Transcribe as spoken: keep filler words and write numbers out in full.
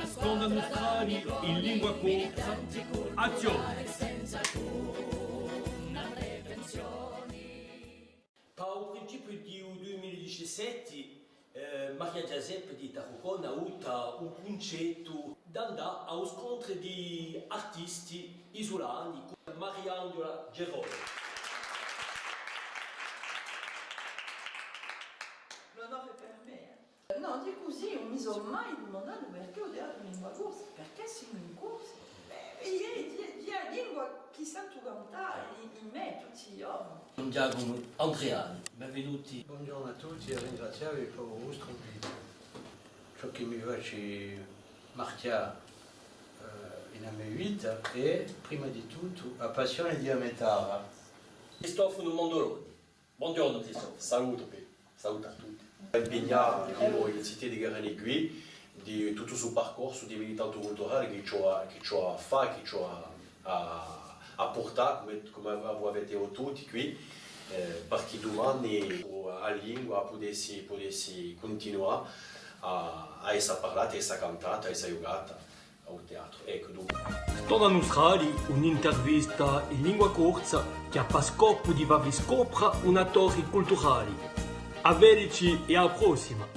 Stonda nustrali in lingua corsa, azzione! Pà u principiu di u dui mila è diciassetti, eh, Maria Ghjaseppa di Tarucona hà avutu u cuncettu d'andà à u scontru di artisti isulani cù Mariangela Geroni. L'onore per mè, eh. Nò, dicu cusì, ùn mi sò mai dumandatu perchè u teatru in lingua corsa, perchè simu in Corsica. Eh, hè, hè, hè a lingua chì sentu cantà in, in mè tutti i ghjorni. Ghjacumu Andreani, benvenuti. Bonghjornu à tutti è ringraziavvi per u vostru invitu. Ciò chì mi face marchjà, eh, in a me vita hè, prima di tuttu, a passione di a me tarra. Cristofanu Mondoloni. Bonghjornu, Cristofanu. Salutu, Pè. Salutu à tutti. Impegnà, eh, i zitelli chì eranu quì, di tuttu stu parcorsu di militantu culturali chì ci hè à, chì ci hè à fà, chì ci hè à, à, à purtà, cum'è, cum'è vo avete dettu tutti quì, eh, perchè dumani a lingua pudessi, pudessi cuntinuà à, à essa parlata, à essa cantata, à essa ghjucata à u teatru. Eccu, dunque. Stonda nustrali, un'intervista in lingua corsa chì hà pà scopu di fà vi scopra una torri culturali. À vedeci è à a prossima!